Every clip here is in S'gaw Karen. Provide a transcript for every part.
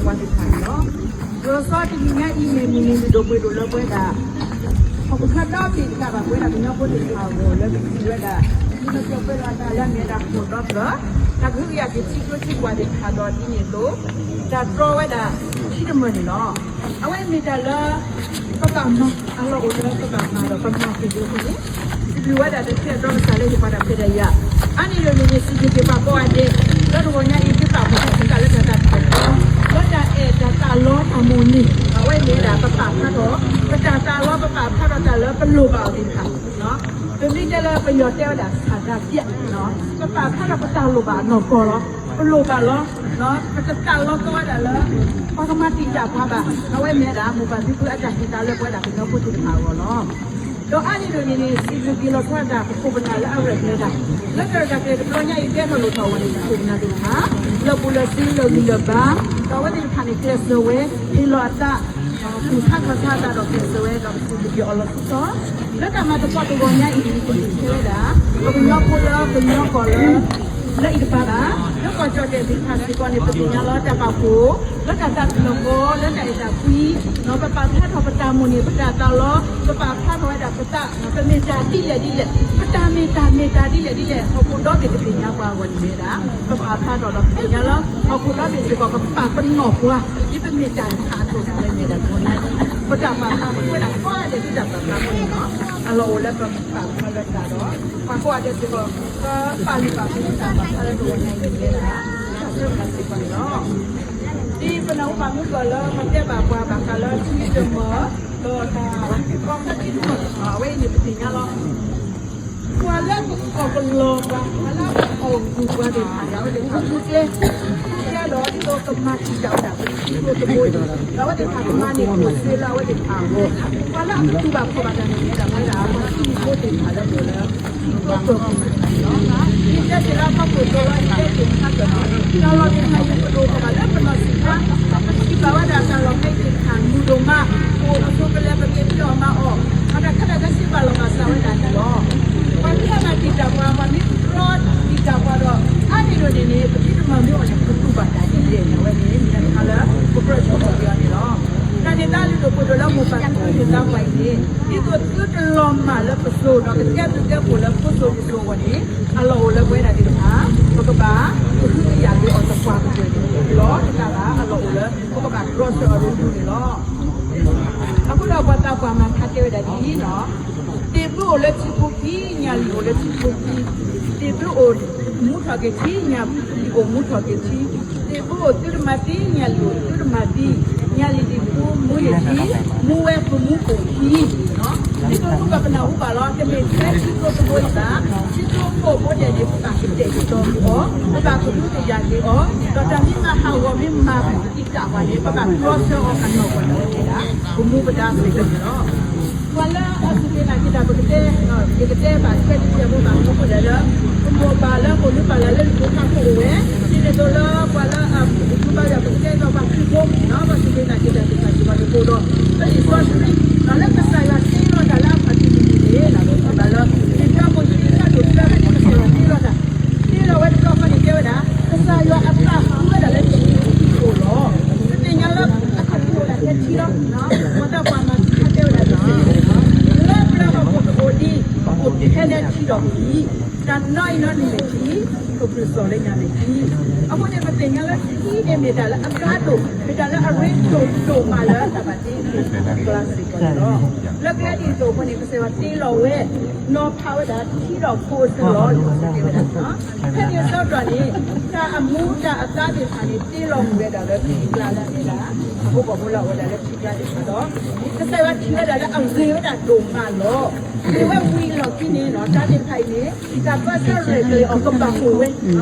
ပှၤသ့ၣ်တဖၣ်န့ၣ်လီၤ. လီၤဆီတနံၤညါအံၤမ့ၢ်မုၢ်နံၤဒိၣ်ပှ့ၤဒိၣ်လၢပဝဲဒၣ် ဟီၣ်ခိၣ်ချၢဒီဘ့ၣ်တဖၣ်ဘၣ် ပဝဲဒၣ်ကညီဖိသ့ၣ်တဖၣ်အဂီၢ်လၢပစံးဝဲဒၣ် မ့ၢ်ပှၤပၢလီၤတၢ်လၢအမ့ၢ်ဝဲဒၣ် ဟီၣ်ခိၣ်ဒီဖျၢၣ် တၢ်ကဟုကယာ်က့ၤထံကျိထံကွၢ်သ့ၣ်တဖၣ်ဒီးဒ်န့ၣ်အသိး တၢ်တြီဝဲဒၣ်ထံတမၢၢ်န့ၣ်လီၤ. အဝဲမ့ၢ်တၢ်လၢ ပဘၣ်မၤ အလီၢ်အိၣ်လၢပဘၣ်မၤဒီးပမၤက့ၤဒ်အံၤန့ၣ် စံးဘျုးဝဲဒၣ်တၢ်ထံၣ်အဒီကစၢ်လၢဟ့ၣ်ပှၤတၢ်ခွဲးတၢ်ယာ် အါန့ၢ်ဒ်န့ၣ်န့ၣ် စံးဘျုးက့ၤပှၤကိးဂၤဒဲး လၢတဂီၤညါအံၤ သုသးပှၢ်တၢ်လၢတၢ်တၢ်တၢ်တၢ် လၢတၢ်အဲၣ်တၢ်သးလီတၢ်မိၣ်န့ၢ် အဝဲမ့ၢ်ဝဲဒၣ်ပပာ်ဖျါထီၣ် ပတၢ်သးလီ ပပာ်ဖျါထီၣ်တၢ်လၢပလိၣ်ဘၣ်အီၤသ့ၣ်တဖၣ် ပမ့ၢ်တဲလၢပယီၤတဲဝဲဒၣ် ဆန္ဒပြ ပပာ်ဖျါထီၣ်ပတၢ်လိၣ်ဘၣ်အနီၢ်ကီၢ်လီၤ. ပလိၣ်ဘၣ်လီၤ. ပတသးလီကီဝဲဒၣ်လၢ ပှၤကမၤတံာ်တာ်ပှၤဘၣ်. အဝဲမ့ၢ်ဝဲဒၣ် မိၢ်ပၢ်ဖံဖုအတၢ်ဟ့ၣ်သးလၢပဝဲဒၣ်ကညီဖိသ့ၣ်တဖၣ်အဂီၢ်လီၤ. ဒီးအါန့ၢ်ဒ်န့ၣ်န့ၣ် စံးဘျုးက့ၤလီၤဆီဒၣ်တၢ် ပခိၣ်ပနၢ်လၢအရဲၣ်ကျဲၤတၢ် လၢတၢ်ရဲၣ်တၢ်ကျဲၤတဘျီညါအံၤ ကဲထီၣ်လိၣ်ထီၣ်အဂီၢ်န့ၣ် ပခိၣ်ပနၢ်သ့ၣ်တဖၣ် လၢပူၤလၢသံလၢဂံၢ်လၢဘါ ဒီးအဝဲသ့ၣ်တဖၣ်န့ၣ် ကျဲးစၢးဝဲ ဟ့ၣ်လီၤအသး ကူၣ်ဆါထီၣ်ဆါအသးဒီးကျဲးစၢးဝဲဒီးပစံးဘျုးက့ၤအီၤလီၤဆီဆီ လၢတၢ်မၤသကိးတဂီၤညါအံၤ ပကထံၣ်ဝဲဒၣ်ပကညီဖိလၢကညီကီၢ်လၢ လၢအံၤတပၤဘၣ် လၢကီၢ်ကၠီၣ်တဲၣ်သ့ၣ်တဖၣ်စ့ၢ်ကီးန့ၣ် ပသ့ၣ်ညါလီၤတၢ်ပာ်ဖှိၣ် လၢတၢ်သးတလီၤကီ လၢတၢ်အဲၣ်တၢ်ကွံ ပပာ်ဖျါထီၣ်ပတၢ်မိၣ်န့ၢ် ပတၢ်သးလီ ပပာ်ဖျါထီၣ်ဝဲဒၣ်ပသး ပမ့ၢ်တၢ်ဒ်လဲၣ်ဒ်လဲၣ် ပတၢ်မ့ၢ်တၢ်မ့ၢ်တၢ်ဒ်လဲၣ်ဒ်လဲၣ် ဟီၣ်ခိၣ်ဒီဘ့ၣ်ကသ့ၣ်ညါပှၤအဂီၢ်န့ၣ်မ့ၢ်ဝဲဒၣ် ပပာ်ဖျါထီၣ်ဒီးပသ့ၣ်ညါလၢ ဟီၣ်ခိၣ်ဒီဘ့ၣ်စ့ၢ်ကီး ကပာ်ပနီၣ်ပှၤ ဒ်ပမ့ၢ်တၢ်တခါအသိးန့ၣ်ဝဲမ့ၢ်ဒၣ်တဂီၤညါအံၤ ပတၢ်ပာ်ဖျါပဝဲဒၣ်ကိးဂၤဒဲးဒ်တၢ်ပာ်ဖျါအဂီၢ်န့ၣ်လီၤ. အလီၢ်အိၣ်လၢပပာ်ဖျါလၢတၢ်ဒီး ပှၤကိးဂၤဒဲးစ့ၢ်ကီး ကပာ်လုၢ်ပာ်ပှ့ၤတၢ်ပာ်ဖျါလၢတဂီၤညါအံၤမ့ၢ်ဝဲဒၣ် တၢ်ဆၢကတီၢ်စ့ၢ်ကီးန့ၣ်လီၤ. ဒ်ပနၢ်ဟူဘၣ်မုၢ်ကီၢ်လၢပတဲဘၣ်ပှၤဘၣ်ဃးလၢထံတမၢၢ် ဒီးတၢ်ကီၢ်ခါထံတမၢၢ် အဝဲအံၤန့ၣ်ပသ့ၣ်ညါလီၤ. ပှၤလၢအကီၢ်ကလီၤပှၤ ပှၤလၢအကီၢ်ဂုၤပှၤသ့ၣ်တဖၣ်န့ၣ် အဝဲသ့ၣ်တဖၣ်ဂုာ်ကျဲးစၢး ကဲဒီးဒ်သိးကမၤတံာ်တာ်ဝဲဒၣ်ပထံဖိကီၢ်ဖိအံၤ ဒီးအဝဲသ့ၣ်တဖၣ်ကမၤန့ၢ်ကျိၣ်စ့လၢအဝဲသ့ၣ်တဖၣ်အဂီၢ် ပှၤလၢအကတူၢ်ဘၣ်ဖှီၣ်ဘၣ်တၢ်န့ၣ်မ့ၢ်ဝဲဒၣ် ပှၤလၢအမၤထံဖိသ့ၣ်တဖၣ်လၢပှၤလၢ ထံဖိကီၢ်ဖိသ့ၣ်တဖၣ်န့ၣ်လီၤ. ယတဲစ့ၢ်လၢအဖီခိၣ်သိးလီၤ ယတဲသ့ၣ်တဖၣ်ကဒီး တၢ်လီၢ်သ့ၣ်တဖၣ်အံၤ ပဒိၣ်ထီၣ်ဘၣ်လၢပနီၢ်ဆံးခါ ပထံၣ်ဘၣ်ဝဲဒၣ်တၢ်လီၢ်ဖဲအံၤသ့ၣ်တဖၣ် မုာ်ဒိၣ်မး ပအိၣ်ပဆိးပလဲၤပက့ၤပယီၤမၤအီၣ် အတၢ်ခဲလၢာ်ခဲဆ့ဘၣ်လီၤဘၣ်စးဝဲဒၣ်န့ၣ်လီၤ. ပှၤမ့ၢ်ဟဲမၤတံာ်တာ်ပှၤ ပှၤမ့ၢ်တြီတံာ်တာ်ပှၤဒီး အါန့ၢ်ဒ်န့ၣ်န့ၣ် ပထံတမၢၢ်မ့ၢ်အိၣ်န့ၣ် ပကတူၢ်ဘၣ်တၢ်ဒ်လဲၣ်န့ၣ် အဝဲန့ၣ် မ့ၢ်တခါလၢ ပကြၢးဆိကမိၣ်က့ၤအီၤန့ၣ်လီၤ. တၢ်န့ၣ်သးလုၢ်ဒိၣ်ပှ့ၤဒိၣ်လၢမိၢ်ပၢ်သ့ၣ်တဖၣ်အံၤန့ၣ် ဒ်သိးသုတလီၤမၢ်လၢပစိၤ ဒီးကတဲဘျုးကဲဖှိၣ်လၢဖိစိၤလံၤစိၤအဂီၢ်န့ၣ် အလီၢ်အိၣ်လၢပဝဲဒၣ်သ့ၣ်တဖၣ် ပကဘၣ်ကဟုကယာ်က့ၤအီၤသပှၢ်ကတၢၢ်န့ၣ်လီၤ. တကးဘၣ် အလီၢ်အိၣ်လၢ ပကဘၣ်တြီဆၢအီၤဒ်န့ၣ်လီၤ. အဃိဒီးပှၤသးပှၢ်မၤခါတဲဝဲဒၣ်ဒ်အံၤလီၤ. တ့ၢ်ဘုအိၣ်လၢထံဖိခံ, ညၣ်လံၣ်အိၣ်လၢထံဖိခံ, တ့ၢ်ဘုအိၣ်မူထီၣ်က့ၤထံ, ညၣ်လံၣ်အိၣ်မူထီၣ်က့ၤထံ, တ့ၢ်ဘုအိၣ်သုတမၤသံ, ညၣ်လံၣ်အိၣ်သုတမၤသံ, ညၣ်လံၣ်ဒံးဘုမူယထံ, မူဝဲပမူအိၣ်ခံ ဒ်သိးပကပနၢ်ဟူဘၣ်လီၤ. တမ့ၢ်ထဲထံကျိသဘိအံၤဘၣ်, ထံကျိဖိအဖိဒဲးန့ၣ် ပဘၣ်ကတဲာ်ကတီၤက့ၤအီၤ, ပဘၣ်ကဟုကယာ်က့ၤအီၤ, ဒီးတၢ်မ့ၢ်မၤဟးဂီၤမ့ၢ်မၤတံာ်တာ်ပှၤန့ၣ် ပဘၣ်တြီဆၢအီၤအနီၢ်ကီၢ်န့ၣ်ဝဲဒၣ် ပမူပဒါစ့ၢ်ကီးန့ၣ်လီၤ. ပှၤလၢအစူၢ်က့ၤနာ်က့ၤတၢ် ပကတဲ, ယကတဲဘၣ်ထွဲတစဲးဖိဘၣ် မ့ၢ်အိၣ်ဒၣ်လၢ ပမိၢ်ပၢ်လၢကိၣ်လၢပၢ်လၢလၢလူၤဖိထါဖိအိၣ်ဝဲ, ဒ်န့ၣ်အသိးလၢပှၤလၢအပူၤဘၣ်ယွၤ ပကတဲဒီးပှၤခရံာ်ဖိ ပှၤစူၢ်က့ၤနာ်က့ၤတၢ်သ့ၣ်တဖၣ်စ့ၢ်ကီးန့ၣ် ပအိၣ်ဒီး ပလံာ်စီဆှံ လၢကစၢ်ယွၤတ့လီၤတၢ်လၢအဖးတံၢ်န့ၣ်န့ၣ် လၢပထံၣ်ဘၣ်လၢ လံာ်စီဖိတဆံတၢ တၢ ဖဲန့ၣ် ကစၢ်ယွၤတ့လီၤတၢ် တ့လီၤဝဲတဘျီဃီန့ၣ် တဲဝဲဒၣ် ကစၢ်ယွၤအသးဟူဝဲဒၣ်လၢထံဖိကီၢ်ဖိအအိၣ်လီၤ. ပသ့ၣ်ညါလၢအခီၣ်ထံးအိၣ်ဒၣ်ထဲထံလီၤ. ပှၤသးပှၢ်မၤခါတဲဝဲဒၣ်ဒ်န့ၣ် လၢပျၢၤဟီၣ်ခိၣ်တအိၣ်ဒံး အိၣ်ထဲလၢထံဒီးပှၤ တၢ်နီၢ်အံၤနီၢ်န့ၣ်မဲာ်ထံ, ပကြၢးစီၤလၢညါမဲာ်ထံ. အဃိန့ၣ် ပသ့ၣ်ညါလၢထံန့ၣ်မ့ၢ်တၢ်လၢအကါဒိၣ်, မ့ၢ်တၢ်လၢအရ့ဒိၣ်ဒိၣ်မးလၢတၢ်ဘၣ်တ့အကျါစ့ၢ်ကီးန့ၣ်လီၤ. လၢကျဲဒ်သိးအဃိန့ၣ် ကစၢ်ယွၤတ့လီၤဝဲ နီၤဖးဝဲဒၣ်ထံဒီးဖိအဆၢလီၤ လၢကစၢ်တဲဝဲဒၣ်လီၤ. ဖဲန့ၣ်အဆၢကတီၢ်န့ၣ် တၢ်အမူတၢ်အသါသ့ၣ်တဖၣ်န့ၣ် တ့လီၤမုၢ်ဝဲဒၣ်လၢထံကျါလၢအမ့ၢ်ဒၣ် အဖိကီၢ်ဖိလၢအအိၣ်ဝဲဒၣ်လၢထံကျါသ့ၣ်တဖၣ်ဒီး ကစၢ်ယွၤထံၣ်ဝဲဒၣ်လၢအဂ့ၤဝဲဒၣ်ဒိၣ်မးလီၤ. မ့ၢ်ဝဲဝံၤအလီၢ်ခံန့ၣ် တၢ်သ့ၣ်တဖၣ်အံၤန့ၣ် တၢ်ပၢဆှၢရဲၣ်ကျဲၤအီၤကဘၣ်အိၣ်ဝဲ,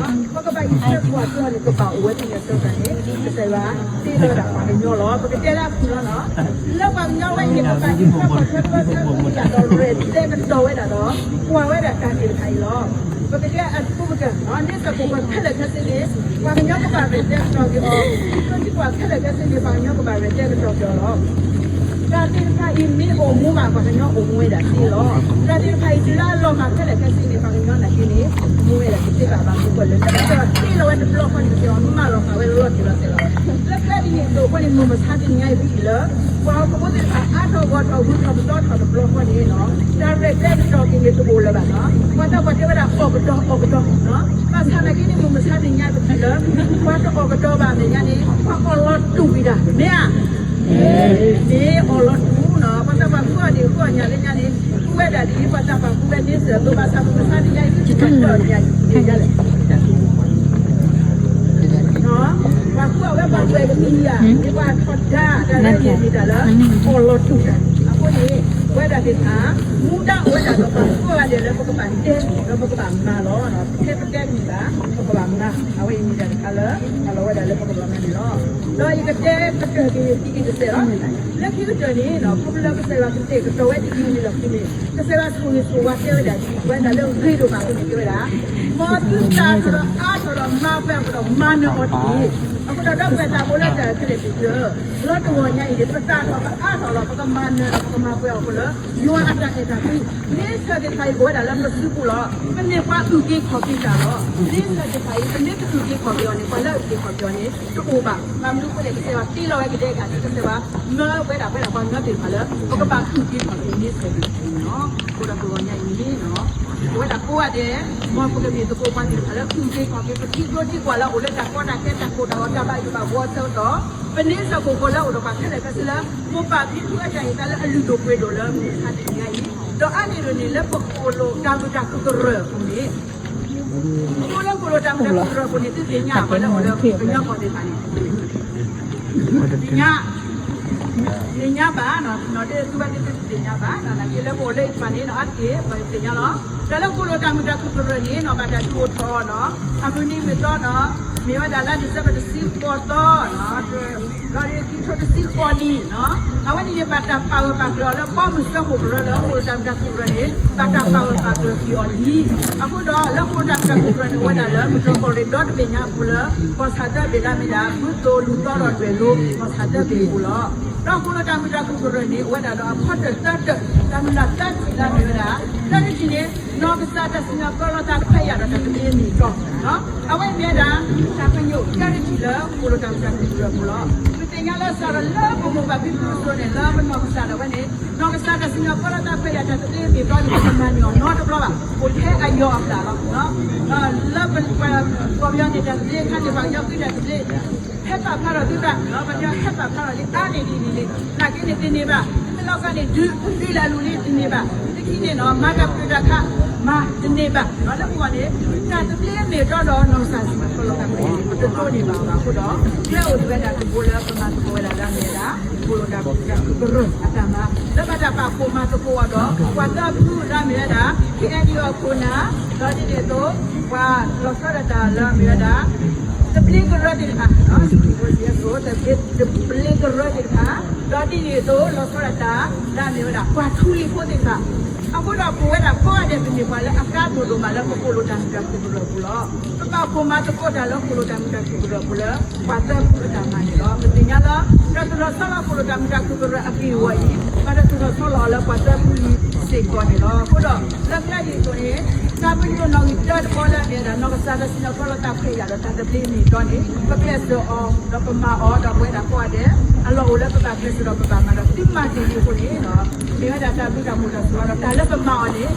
ပကဘၣ်အံးထွဲကွၢ်ထွဲအီၤန့ၣ် ကဘၣ်အိၣ်ဝဲဖဲန့ၣ်အဆၢကတီၢ်န့ၣ် ကစၢ်ယွၤတ့လီၤဝဲဒၣ်ပှၤကညီလီၤ. ပကတဲလၢအပူၤလီၤနီၤ လၢပှၤကညီဝဲအံၤန့ၣ် ပဘၣ်အံးထွဲကွၢ်ထွဲပၢဆှၢကွံာ်တၢ်ဒီးရဲၣ်ကျဲၤကတီၤဝဲဒၣ်ဒီး ကွၢ်ဝဲဒၣ်တၢ်သ့ၣ်တဖၣ်အံၤလီၤ. ပကတဲအပူၤပကၢၤ န့ဆၢၣ်ခိၣ်ပှၤခဲလၢာ်ခဲဆ့န့ၣ် ပှၤကညီကဘၣ်ရဲၣ်ကျဲၤကတီၤက့ၤအီၤ, ထံကျိထံကွၢ်ခဲလၢာ်ခဲဆ့န့ၣ် ပှၤကညီကဘၣ်ရဲၣ်ကျဲၤကတီၤက့ၤအီၤလီၤ. တၢ်သ့ၣ်တဖၣ်အံၤမ့ၢ်အိၣ်မူဘၣ် ပှၤကညီအိၣ်မူဝဲဒၣ်သ့လီၤ. တၢ်သ့ၣ်တဖၣ်အံၤတုၤလၢအလီၤမၢ်ခဲလၢာ်ခဲဆ့န့ၣ် ပှၤကညီနာ်က့န့ၣ် အိၣ်မူဝဲဒၣ်တသ့ဘၣ် ဘၣ်မနုၤဃိလဲၣ် လၢကစၢ်ယွၤတ့လီၤဝဲတဘျီဃီန့ၣ် ကစၢ်ယွၤမၢလီၤဃာ်ဝဲလီၤတံၢ်လီၤဆဲးလီၤ. လၢကျဲဒ်န့ၣ် မုၢ်မဆါတနံၤညါအံၤလၢ ပှၤဟီၣ်ခိၣ်ဖိသ့ၣ်တဖၣ်အါထီၣ်ဂီၢ်ထီၣ်ဂုၤထီၣ်ပသီထီၣ်တဘျီဃီန့ၣ်လီၤ. တၢ်ရဲၣ်ကျဲၤကတီၤက့ၤန့ၣ်တအိၣ်လၢၤဘၣ်လီၤ. ပှၤသးပှၢ်တဲဝဲဒၣ်အီၣ်ကဒီးအီၣ်ကဒီး, ဘၣ်ဆၣ်သနာ်က့န့ၣ် မုၢ်မဆါတနံၤညါအံၤလၢ ပှၤတအီၣ်ကဒီးဘၣ်အမဲာ်ညါန့ၣ် ပှၤအီၣ်လီၤတူာ်ဝံၤဒၣ် မ့ၢ်ဧါ. မ့ၢ်အီၣ်လီၤတူာ်လီၤ. ပှၤသးပှၢ်ဃုအီၤန့ၣ်ဃုအီၤညါလၢညါန့ၣ် ဃုဝဲဒၣ်ဒ်အံၤ ပှၤသးပှၢ်ဃုဝဲန့ၣ်စၢၤ သိးဘၣ်ဆၣ်မုၢ်မဆါတနံၤညါအံၤ ဃုတၢ်တၢၢ်ညါအံၤ မ့ၢ်ဒ်လဲၣ် ပှၤဃုအီၤဝဲပှၤကွဲးကသံယၤ မ့ၢ်ပှၤထီဒါတၢ်လၢန့ၣ်မ့ၢ်တၢ်လၢ အီၣ်လီၤတူာ်တၢ်. အဃိန့ၣ် ပဝဲဒၣ်သ့ၣ်တဖၣ် မူဒါအိၣ်ဝဲဒၣ်ဒီးပှၤဃုအီၤဒဲးလၢပကဘၣ်တဲ ဒီးပကဘၣ်မၤလီၤ. ထဲပတဲတမံၤဘၣ် ပကဘၣ်မၤ အဝဲအံၤမ့ၢ်တၢ်တခါလၢ အလီၤဝဲဒၣ်လၢပကဘၣ်မၤန့ၣ်လီၤ. ဒီးယကတဲကတၢၢ်က့ၤယတံၤကံၤတစဲးလီၤ. လၢခံကတၢၢ်န့ၣ် ခီဖျိလၢကစၢ်ယွၤကတဲာ်ကတီၤဝဲတယုၢ်န့ၣ်လီၤ. ကစၢ်ယွၤဆိၣ်ဂ့ၤဆိၣ်ဝါတဲဝဲဒၣ်ဒ်အံၤ ပဝဲဒၣ်လၢဂ့ၤဒိၣ်မးအဃိန့ၣ်တဲဝဲဒၣ် မ်သုသၣ်ထီၣ်ဒီးအါထီၣ်ဒီးမၤပှဲၤအီၤဒီးမၤနၢၤအီၤတက့ၢ်. အဃိဒီးဒီပုၢ်ဝဲၢ်သးဘိလၢတၢ်ခဲလၢာ်သ့ၣ်သုဧၢ, လၢတဂီၤညါအံၤန့ၣ် ပသၣ်ထီၣ်ပအါထီၣ်လီၤ ပကမၤနၢၤဒီးပကမၤပှဲၤအီၤအဃိလၢ ယွၤအတၢ်အဲၣ်တၢ်ကွံ န့ဆၢၣ်သ့ၣ်တဖၣ်အံၤအိၣ်ဝဲဒၣ်လၢပစုပူၤလီၤ. ပမ့ၢ်ပှၤအုၣ်က့ၤခီၣ်က့ၤတၢ်လီၤ. န့ဆၢၣ်သ့ၣ်တဖၣ်အံၤ ပမ့ၢ်တအုၣ်က့ၤခီၣ်က့ၤအီၤန့ၣ် ပှၤလၢအုၣ်က့ၤခီၣ်က့ၤအီၤန့ၣ် တအိၣ်ဘၣ်. ဘၣ်မနုၤအဃိလဲၣ် ကစၢ်ယွၤတ့လီၤဝဲကဒဲကဒဲ ကစၢ်ယွၤမၢဝဲဒၣ်ပဝဲဒၣ်ပှၤကညီသ့ၣ်တဖၣ်လၢ ပကဘၣ်အုၣ်က့ၤခီၣ်က့ၤန့ဆၢၣ်သ့ၣ်တဖၣ်န့ၣ်လီၤ. အဃိဒီးတဂီၤညါအံၤန့ၣ် ပဝဲဒၣ်ကိးဂၤဒဲး မ်ပကမ့ၢ်သကိးပှၤသ့ၣ်တဖၣ်လၢအုၣ်က့ၤခီၣ်က့ၤ ပထံကျိထံကွၢ်လၢအအိၣ်လၢတၢ်ကီတၢ်ခဲတၢ်ကိၢ်တၢ်ဂီၤတၢ်ဘၣ်ယိၣ်ဘၣ်ဘှီအဆၢကတီၢ် ပန့ဆၢၣ်ခိၣ်ဖိလၢအအိၣ်ဒီးပှၤခဲလၢာ်ခဲဆ့လၢ မိၢ်ပၢ်ဖံဖုအတၢ်ဟ့ၣ်သါလၢအလုၢ်ဒိၣ်ပှ့ၤဒိၣ်လၢမုၢ်မဆါတနံၤညါအံၤ, ဒီးအါန့ၢ်ဒိၣ်န့ၣ်လၢပကိၣ်လိာ်တၢ်မုာ်တၢ်ခုၣ်ကရၢၢ်အပူၤန့ၣ် ဒ်လၢကိၣ်လိာ်တၢ်မုာ်တၢ်ခုၣ်ကရၢၢ်အပူၤန့ၣ် သုသ့ၣ်ညါပှၤလၢအအိၣ်လၢကညီကီၢ်သ့ၣ်တဖၣ်န့ၣ် သ့ၣ်ညါ သ့ၣ်ညါဘၣ်, နီၢ်ဒ့သူဘၣ်သ့ၣ်သ့ၣ်ညါဘၣ်, နာ်က့လၢပအိၣ်လၢအံၤတဖၣ်န့ၣ် နီၢ်အါတက့ၢ် ပသ့ၣ်ညါလီၤ. တၢ်လၢကိၣ်လိာ်တၢ်မုာ်တၢ်ခုၣ်ကရၢၢ်န့ၣ် နီၢ်ဘၣ်တၢ်ဒုးအိၣ်ထီၣ်နီၢ် အမုၢ်နံၤမုၢ်သီနီၢ် မ့ၢ်ဝဲဒၣ်လါဒံၣ်စဲဘၢၣ်တဆံဃိးသီနီၢ် လီၤဒံးခံထိတဆံဃိးနံၣ်နီၢ် အဝဲန့ၣ်န့ၣ် ဘၣ်တၢ်ပာ်ဂၢၢ်ပာ်ကျၢၤအီၤလၢ ဘီမုၢ်စၢဖှိၣ်ကရၢလၢကိၣ်လိာ်တၢ်မုာ်တၢ်ခုၣ်ကရၢန့ၣ် ဘၣ်တၢ်ပာ်ဂၢၢ်ပာ်ကျၢၤက့ၤအီၤလံ. အဃိဒီးလၢကိၣ်လိာ်တၢ်မုာ်တၢ်ခုၣ်ကရၢန့ၣ် အိၣ်ဝဲဒၣ်လၢကီၢ်ရ့ၣ်ဒီတဘ့ၣ်ညါအပူၤလၢ ကီၢ်ဆၣ်သၢဘ့ၣ်လၢအမ့ၢ်ဒၣ် မုၢ်သိၣ်လူၢ်သီဒီးဒွဲၣ်လိၤ ကီၢ်ဆၣ်သၢဘ့ၣ်အပူၤလီၤ. ဒီးကိၣ်လိာ်တၢ်မုာ်တၢ်ခုၣ်ကရၢန့ၣ် အိၣ်ဝဲဒၣ်ဒီးအဖီတၢၣ်သၢတၢၣ် တၢ်မုၢ်လၢ်သၢထံၣ်လၢအမ့ၢ်ဝဲဒၣ် တၢတထံၣ်န့ၣ် နီၢ်ကစၢ်တၢ်စံၣ်ညီၣ်ပၢလီၤသးခွဲးယာ်ဒီးတၢ်သဘျ့မ့ၢ်တီ အဝဲမ့ၢ်ဝဲဒၣ် တၢ်ပညိၣ်တၢတထံၣ်လၢကိၣ်လိာ်တၢ်မုာ်တၢ်ခုၣ်ကရၢအပူၤလီၤ. ပသ့ၣ်ညါလၢစးထီၣ်လၢပမိၢ်ပၢ်ဖံဖုအစိၤန့ၣ် လၢပနီၢ်ကစၢ်ဒၣ်ဝဲန့ၣ် နီၢ်ကစၢ်တၢ်စံၣ်ညီၣ်ပၢလီၤသးခွဲးယာ်တၢ်သဘျ့မ့ၢ်တီန့ၣ် ပတမၤန့ၢ်အီၤနီတဘျီဘၣ်. အိၣ်ထဲအယီၤအပျၢ်လီၤ. လၢပကီၢ်ပယီၤန့ၣ် တၢ်သဘျ့အခါန့ၣ် ပှၤကညီဃုတၢ်သဘျ့ ဟဲပာ်ဖျါထီၣ်သုသး ပှၤကညီဟဲပာ်ဖျါထီၣ်လံ အါန့ၢ်ဒ်န့ၣ်လံ နာ်က့န့ၣ်တန့ၢ်ဘၣ်. သုမ့ၢ်လီၤကီၢ်န့ၣ် ဒုး ဒုးလၢအလူၤလံတန့ၢ်ဘၣ်. သုခံန့ၣ်နီၤ မၤတၢ်ပတုာ်တၢ်ခး မၤတန့ၢ်ဘၣ်. လၢပဂီၢ်န့ၣ် တၢ်သဘျ့မ့ၢ်တီဒီးနီၢ်ကစၢ်စံၣ်ညီၣ်ပၢလီၤသးခွဲးယာ်န့ၣ် ပတဒိးန့ၢ်ဘၣ်အီၤဘၣ်အဃိဒီး ကျဲအိၣ်ဝဲဒၣ်တဘိလၢပမၤသကိးဝဲဒၣ်လၢအမ့ၢ်ဝဲဒၣ် ကိၣ်လိာ်တၢ်မုာ်တၢ်ခုၣ်ကရၢအတၢ်မၤ လၢဘၣ်တၢ်ပာ်ဖှိၣ်မၤသကိးအီၤဒီး ပှၤသၢဖုလၢအမ့ၢ်ဝဲဒၣ် ခ့ၣ်အဲၣ်ယူၣ် အခိၣ်နၢ် ဒီးဒ်န့ၣ်အသိး ပှၤလီၤဆီဒၣ်တၢ်လၢအမ့ၢ်ဝဲဒၣ် သဘျ့ကရၢသ့ၣ်တဖၣ် သဘျ့ကရၢသ့ၣ်တဖၣ် ဒီးဒ်န့ၣ်အသိး လီၤဆီဒၣ်တၢ်လၢအမ့ၢ်ဝဲဒၣ်ပှၤထူလံၤဖိသ့ၣ်တဖၣ် အဃိဒီးပဝဲဒၣ်ကိးဂၤဒဲး ပမ့ၢ်ပှၤလၢအကါဒိၣ်ဒိၣ်မးလၢပကိၣ်လိာ်တၢ်မုာ်တၢ်ခုၣ်ကရၢအပူၤလီၤ. ပဘၣ်ဖှိၣ်မၤသကိးတၢ်လၢကိၣ်လိာ်တၢ်မုာ်တၢ်ခုၣ်ကရၢအပူၤလၢ ပှၤသၢဖုအတၢ်မၤန့ၣ်လီၤ. ပသ့ၣ်ညါလၢ တၢ်သူၣ်ထီၣ်ဆီလီၤကိၣ်လိာ်တၢ်မုာ်တၢ်ခုၣ်ကရၢအက့ၢ်အဂီၤအံၤ ဘၣ်တၢ်သူၣ်ထီၣ်ဆီလီၤအီၤလၢပှၤသၢဖုအံၤစ့ၢ်ကီးန့ၣ်လီၤ. အဃိဒီး လၢကျဲဒ်အံၤအသိးန့ၣ် တၢ်ပညိၣ်နီၣ်ဂံၢ်တၢတဘီလၢအမ့ၢ်ဝဲဒၣ် နီၢ်ကစၢ်တၢ်စံၣ်ညီၣ်ပၢလီၤသးခွဲးယာ်ဒီးတၢ်သဘျ့မ့ၢ်တီန့ၣ် ပကျဲးစၢးအီၤ ဒီးပမၤအီၤ ဒီးပဝဲဒၣ်ကိးဂၤဒဲး အလီၢ်အိၣ်လၢပဘၣ်ကျဲးစၢးဒီးပဘၣ်မၤဒီးသုမၤတ့ၢ်လံအဃိန့ၣ် မ့ၢ်ဝဲဒၣ်တၢ်ဘျုးတၢ်ဖှိၣ်တၢ်ဆိၣ်ဂ့ၤဒီး တၢ်လၢပမၤအီၤန့ၣ်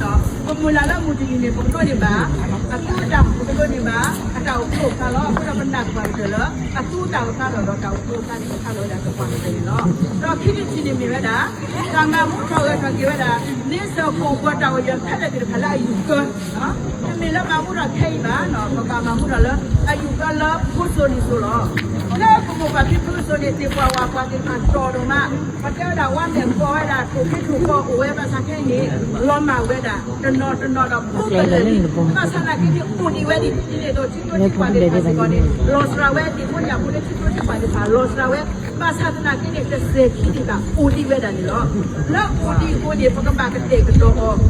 ပမုၢ်လၢ်လၢမုၢ်တနံၤန့ၣ် ပကဒိးန့ၢ်ဘၣ် အသူအတၢ် ပကဒိးန့ၢ်ဘၣ် အတၢ်အိၣ်ဖှိၣ်အဖျါလီၤ. အဃိဒီးပနာ်ကပှၤကတၢၢ်လၢ အသူအတၢ်အိၣ်ဖျါလီၤဒီးတၢ်အိၣ်ဖှိၣ်အဖျါန့ၣ် ကဖျါလီၤဝဲဒၣ်ကပှၤကတၢၢ်န့ၣ်လီၤ. ဒီးခံထံၣ်တထံၣ်န့ၣ်မ့ၢ်ဝဲဒၣ် တၢ်မၤမူထီၣ်ဂဲၤထီၣ်က့ၤဝဲဒၣ် န့ဆၢၣ်ခိၣ်ပှၤတၢ်အိၣ်ယၢၤခဲလၢာ်သ့ၣ်တဖၣ်လၢအယူၢ်ကၢ တမ့ၢ်လၢမၤမူထီၣ်ခဲအံၤဘၣ် ပဘၣ်မၤမူထီၣ်လၢ အယူၢ်ကၢလၢဖိစိၤလံၤစိၤလီၤ. လၢပမိၢ်ပၢ်ဖံဖုအစိၤန့ၣ် သ့ၣ်ပှၢ်ဝၣ်ပှၢ်သ့ၣ်တဖၣ်တီၢ်ဒိၣ်မး ပှၤတဲဝဲဒၣ်ဝါမဲာ်ကီဝဲဒၣ် ထိၣ်ဖံးထိၣ်ဃီအိၣ်ဝဲဘၣ်ဆၣ်ခဲအံၤန့ၣ် လီၤမၢ်ဝဲဒၣ် တနီၤတနီၤဒီးဖိကလၢာ်လံ. ဘၣ်ဆၣ်သနာ်က့န့ၣ် အိၣ်ဒံးဝဲဒ်န့ၣ်အသိး ထံကျိထံကွၢ်သ့ၣ်တဖၣ်စ့ၢ်ကီးန့ၣ် လီၤစှၤဝဲ ဒ့ၣ်ဖိညၣ်ဖိလၢထံကျိထံကွၢ်သ့ၣ်တဖၣ် လီၤစှၤဝဲ ဘၣ်ဆၣ်သနာ်က့န့ၣ် တစဲးခံသ့ၣ်တဖၣ် အိၣ်ဒံးဝဲဒၣ်န့ၣ်လီၤ. လၢအိၣ်ဒံးအဃိန့ၣ် ပကဘၣ်ကတဲာ်ကတီၤအီၤ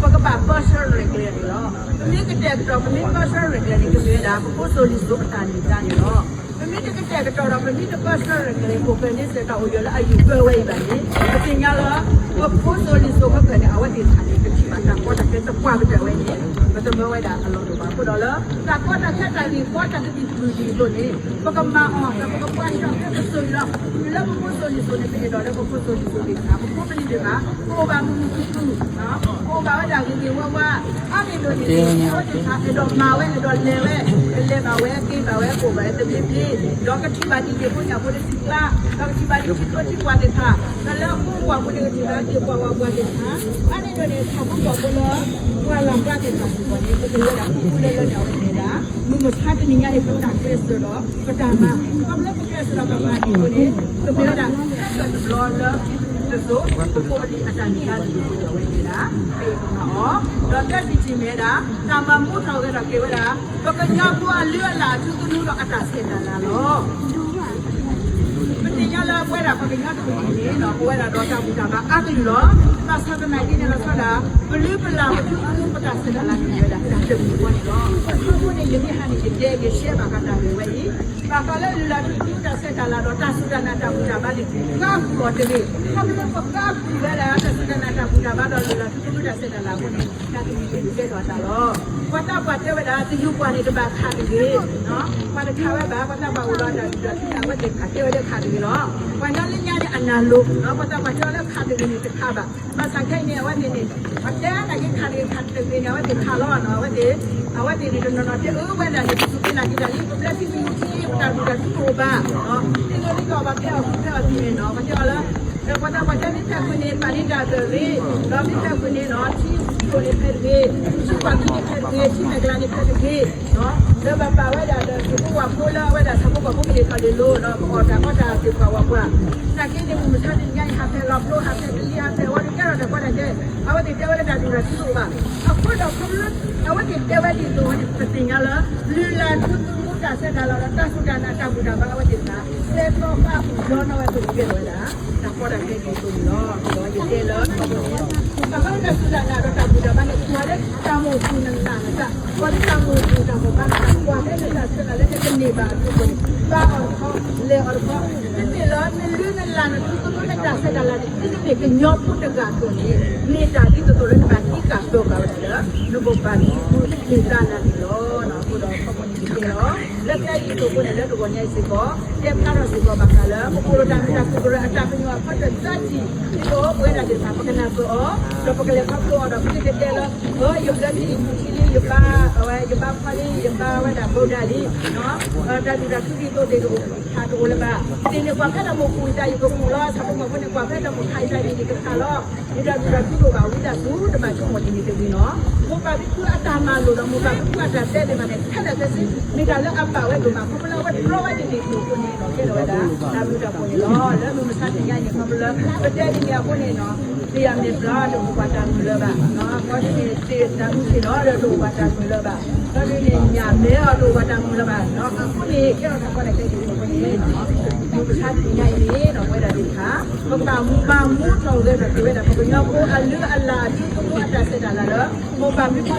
ပကဘၣ်ပၢဆှၢရဲၣ်ကျဲၤန့ၣ်လီၤ. ပမ့ၢ်ကတဲာ်ကတီၤ ပမ့ၢ်ပၢဆှၢရဲၣ်ကျဲၤန့ၣ် ကမ့ၢ်ဝဲဒၣ် ပဖိစိၤလံၤစိၤအတၢ်န့ၢ်သါန့ၣ်လီၤ. ပမ့ၢ်တကတဲာ်ကတီၤဒီး ပမ့ၢ်တပၢဆှၢရဲၣ်ကျဲၤ ကိးကဲန့ဆၢၣ်တၢ်အိၣ်ယၢၤလၢအယူၢ်ကၢဝဲအံၤဘၣ်န့ၣ် ပသ့ၣ်ညါလၢ ပဖိစိၤလံၤစိၤခဲကနံၣ်န့ၣ် အဝဲသ့ၣ်တဖၣ်န့ၣ် ကထံၣ်ဘၣ်တၢ်ကီတၢ်ခဲသပှၢ်ကတၢၢ်ဝဲန့ၣ် ပတမၢဝဲဒၣ်အလီၢ်တအိၣ်ဘၣ်. အဃိဒီးလၢ တၢ်ကီတၢ်ခဲတၢ်ဂ့ၢ်ကီတၢ်ကဘံၣ်ဘုၣ်ဒံးအသိးန့ၣ် ပကမၤအီၤဒီးပကပှၤကၢ်ကဲပစိၤလီၤ. ပဖိစိၤလံၤစိၤန့ၣ် ပအဲၣ်ဒိးလၢပဖိစိၤလံၤစိၤသ့ၣ်တဖၣ်, ပဖိပလံၤသ့ၣ်တဖၣ် ကအိၣ်ဘၣ်မုာ်မုာ်ခုၣ်ခုၣ်, ကအိၣ်ဘၣ်ဝဲဒၣ်ဂ့ၤဂ့ၤဝါဝါ, အါန့ၢ်ဒိၣ်န့ၣ် အဝဲသ့ၣ်တဖၣ် အဲၣ်ဒိးမၤဝဲ အဲၣ်ဒိးလဲၤဝဲ, ကလဲၤဘၣ်ဝဲ က့ၤဘၣ်ဝဲ ကအိၣ်ဘၣ်ဝဲသဘျ့ဘျ့, ဒီးကထံၣ်ဘၣ်ဒံးဒံးဖိညၣ်ဖိတစံးကျါ, ဒီးကထံၣ်ဘၣ်ဒံးထံဖိထံပှၢ်သ့ၣ်တဖၣ်, ဒီးလၢအဖိပှၢ်ပူၤန့ၣ် ကထံၣ်ဘၣ်ဒံးပှၤဝၤပှၤသ့ၣ်တဖၣ်, အါန့ၢ်ဒိၣ်န့ၣ် ထီၣ်ဖိကီၢ်ဖိလၢ ပှၤလၤပှၤသ့ၣ်တဖၣ်စ့ၢ်ကီးန့ၣ် ပကလဲၤဒၣ်ဃူဃူလၢလၢန့ၣ် အဝဲန့ၣ်ဒၣ် မုၢ်မဆါတနံၤညါန့ၣ် ပတၢ်ကျဲးစၢးဒီး ပတၢ်မၤ, ခီဖျိပကျဲးစၢးဒီးပမၤန့ၣ်အဃိန့ၣ် ပမ့ၢ်ဝဲဒၣ် တဘျီလၢ တစိၤ ပဖိပလံၤအတၢ်န့ၢ်သါန့ၣ် အဝဲန့ၣ်ဒၣ် ပအဲၣ်ဒိးမၤအီၤ, ဒီးသၢဆံးဆံးမ့ၢ်ဝဲဒၣ် တၢ်မၤမူထီၣ်ဂဲၤထီၣ်က့ၤဝဲဒၣ် ပကညီဖိအလုၢ်အလၢ်အထူသနူဒီးအတၢ်ဆဲးတၢ်လၤလီၤ. ပသ့ၣ်ညါလၢပဝဲဒၣ်ပှၤကညီတကလုာ်န့ၣ် ပဝဲဒၣ်ဒီးတၢ်ဘူၣ်တၢ်ဘါအါကလုာ်လီၤ. ဘၣ်ဆၣ်သနာ်က့န့ၣ်လီၤဆီဒၣ် ပလုၢ်ပလၢ်ပထူသနူပတၢ်ဆဲးတၢ်လၤန့ၣ် မ့ၢ်ဝဲဒၣ်တၢ်တမံၤဃီန့ၣ်လီၤ. အဃိန့ၣ် ယမ့ၢ်ဟါန့ၣ် ယတဲယရှဲဘၣ်ဃးတၢ်ဂ့ၢ်ဝဲအံၤ, ဘၣ်ဃးလၢလုၢ်လၢ်ထူသနူတၢ်ဆဲးတၢ်လၤဒီး တၢ်စူၢ်တၢ်နာ်တၢ်ဘူၣ်တၢ်ဘါန့ၣ် ဃါဃုာ်အီၤတဂ့ၤ. ခီဖျိပဃါဃုာ်ဝဲဒၣ် တၢ်စူၢ်တၢ်နာ်တၢ်ဘူၣ်တၢ်ဘါဒီးလုၢ်လၢ်ထူသနူတၢ်ဆဲးတၢ်လၤအဃိန့ၣ် တၢ်တမံၤန့ၣ် ကဲထီၣ်အသးလီၤ. ပှၤသးပှၢ်တဲဝဲဒၣ် သယုၢ်ပှၢ်န့ၣ် တဘၣ်ခးတဂ့ၤ, ပှၤတခးဝဲဘၣ်, ပှၤသးပှၢ်အိၣ်ဒီးတၢ်ဒူၣ်တၢ်ထူန့ၣ် အဝဲသ့ၣ်တဲဝဲလၢခးတဂ့ၤလီၤ. ပှၤညီလၢညါန့ၣ် အနၢ်လိၤ, ပှၤသးပှၢ်တဲအီၤလၢခးတဂ့ၤန့ၣ် တခးဘၣ်. ဘၣ်ဆၣ်ခဲအံၤန့ၣ် အဝဲသ့ၣ်န့ၣ် ပှၤတဲနာ်က့ခးတဂ့ၤ ခးတဂ့ၤန့ၣ် အဝဲသ့ၣ်ခးလီၤ. အဝဲသ့ၣ် အဝဲသ့ၣ်န့ၣ် တနီၤနီၤတဲအၢဝဲဒၣ်န့ၣ် ပစူၢ်က့ၤနာ်က့ၤတၢ်လံ ပဘျၢထံကမူထံ ပတၢ်ဒူၣ်တၢ်ထူတအိၣ်ဘၣ်, သ့ၣ်နီၣ်လံကီၢ်ဘၣ်ဖဲအီၣ်ဃုာ်ဖဲအီၣ်သံန့ၣ်နီၤ ပတဲအီၤလၢ ပှၤသးပှၢ်တဲမ့ၢ်ဖဲအဃုာ်န့ၣ် ပာ်န့ၢ်တၢ်အၢၣ်ဂ့ၤ, ဒီးမ့ၢ်ဖဲအဃုာ်န့ၣ်နီၤ ထံကျိန့ၣ်ဖဲတဂ့ၤ, ထံပှၢ်ကံန့ၣ်ဖဲတဂ့ၤ, ထံမဲာ်ကျါန့ၣ်ဖဲတဂ့ၤ, လၢဘၣ်ပာ်ဝဲဒၣ်ဒီး သ့ၣ်ဖိဝၣ်ဖိလၢအဝဲဒၣ်ဆၣ်ဖိကီၢ်ဖိကဟ့ၣ်ထီၣ်လ့ၤလိၤဒီး ပအီၣ်တၢ်အီတၢ်သ့ၣ်ပှၢ်ဝၣ်ပှၢ်, နာ်က့န့ၣ် မုၢ်မဆါတနံၤညါအံၤ ဟးဖဲလီၤပျိ ဟးဖဲကလံၤ ဟးဖဲအဝဲတကဲထီၣ်တၢ်ကီတၢ်ခဲ, အဝဲသ့ၣ်တဲဝဲလၢတၢ်ဒူၣ်တၢ်ထူတအိၣ်ဘၣ်. အဃိဒီးခီဖျိ အဝဲသ့ၣ်တဲဝဲဒ်သိးန့ၣ် ပသ့ၣ်ညါလၢ လုၢ်လၢ်ထူသနူတၢ်ဆဲးတၢ်လၤဒီး တၢ်စူၢ်တၢ်နာ်တၢ်ဘူၣ်တၢ်ဘါအဝဲသ့ၣ်တဖၣ် ဟဲထီၣ်ဘၣ်ပူၤဒီးနီၢ်ဝဲပကဲထီၣ်ဝဲဒၣ် တၢ်ကီတၢ်ခဲဒ်သိးန့ၣ်လီၤ. ဒီးယတဲလၢ ဘၣ်ဃးလၢတၢ်စူၢ်တၢ်နာ်ဒီးတၢ်ဘူၣ်တၢ်ဘါန့ၣ် ကွၢ်လၢတၢ်မိၣ်ဃူနလၢ်နသး, ကွၢ်လၢတၢ်မိၣ်ဃူတၢ်ဘိးဘၣ်နသး, ကွၢ်လၢနတၢ်ဆဲးတၢ်လၢနကန့ၢ်ဘၣ်အသိးန့ၣ် ဘါအီၤတခီ, လဲၤအီၤတခီ, နမ့ၢ်လၢနလုၢ်နလၢ်နထူသနူနတၢ်ဆဲးတၢ်လၤန့ၣ် မ့တမ့ၢ်ကညီဖိတဂၤအသိးန့ၣ် မ့ၢ်တၢ်ဒ်သိးသိးလၢနဘၣ်သံကၢ်ပၢဘၣ်ဝဲဒၣ်လၢ နဘိးဘၣ်သံသ့ၣ်သးနၤန့ၣ်လီၤ. အဃိဒီးခီဖျိန့ၣ်တကဲလီၤ. လၢကျဲအံၤအသိးအဃိန့ၣ် လၢတဂီၤညါအံၤစ့ၢ်ကီး တဲဖျါထီၣ်စ့ၢ်ကီးဘၣ်ဃးလၢ ပအိၣ်ဒီးတၢ်မုာ်တၢ်ခုၣ်ကရၢအတၢ်ပညိၣ်အခီတသၢထံၣ် ဒ်သိးပဝဲဒၣ်သ့ၣ်တဖၣ် ပကနၢ်ပၢၢ်အီၤ ဒီးပကလဲၤခီဖျိအီၤဒီး ပမ့ၢ်တတဲလၢ အၢ ယဘျၢထံယမူထံလံ ယဘါ အဝဲ ယဘါဖီလံ ယဘါဝဲဒၣ်ဘိဒၣ်လံ တၢ်ဒူၣ်တၢ်ထူဒ်သိးသ့ၣ်တအိၣ် ခးတအိၣ်လၢၤဘၣ်. သ့ၣ်န့ၣ်ကွၢ်ဖဲတၢ်မိၣ်ဃူတၢ်အံၤကမူၣ်လီၤ. ဆၣ်ဖိကီၢ်ဖိန့ၣ် ကွၢ်ဖဲတၢ်မိၣ်ခးအံၤတၢ်အံၤန့ၣ်ကခးလီၤ. ယတၢ်ဒူၣ်တၢ်ထူတအိၣ်ဘၣ်ဝံသးစူၤ တဘၣ်ဆိကမိၣ်ဒ်န့ၣ်တဂ့ၤနီၤ. မိၢ်ပၢ်ဖံဖုအတၢ်မၤလိာ်ဒီး မိၢ်ပၢ်ဖံဖုအတၢ်တဲသ့ၣ်တဖၣ်န့ၣ် ခဲလၢာ်ခဲဆ့ မ့ၢ်တၢ်လၢအဘၣ်ဝဲဒိၣ်မး ခီဖျိလၢအဝဲတြီဝဲဒ်န့ၣ်အသိးအဃိန့ၣ်ဒီး ကဲထီၣ်ဝဲဒၣ် တၢ်ဘျုးတၢ်ဖှိၣ်န့ၣ်လီၤ. လၢမုၢ်မဆါတနံၤညါအံၤန့ၣ် ခီဖျိလၢ ပတဲဒ်န့ၣ်အဃိန့ၣ်နီၤ သ့ၣ်အမဲာ်ဘျီတအိၣ်ဘၣ်တၢ်မုာ်လၢၤဘၣ်. ခီဒ်န့ၣ် သ့ၣ်တၢ်မုၢ်ဆ့ၣ်နီၤဒီးတအိၣ်ဘၣ်တၢ်မုာ်လၢၤဘၣ်. ခီဒ်န့ၣ် ညၣ်မဲအီၤတအိၣ်ဘၣ်တၢ်မုာ်လၢၤဘၣ်. အဃိန့ၣ် ကဲထီၣ်တၢ်ကီတၢ်ခဲဒ်န့ၣ်အဃိန့ၣ် မုၢ်မဆါတနံၤညါအံၤန့ၣ် ပဝဲဒၣ်သ့ၣ်တဖၣ် ပကဘၣ်မၤမူထီၣ်ဂဲၤထီၣ်က့ၤဝဲဒၣ် ပကညီဖိအလုၢ်အလၢ်အထူသနူအတၢ်ဆဲးတၢ်လၤလၢ မိၢ်ပၢ်ဖံဖု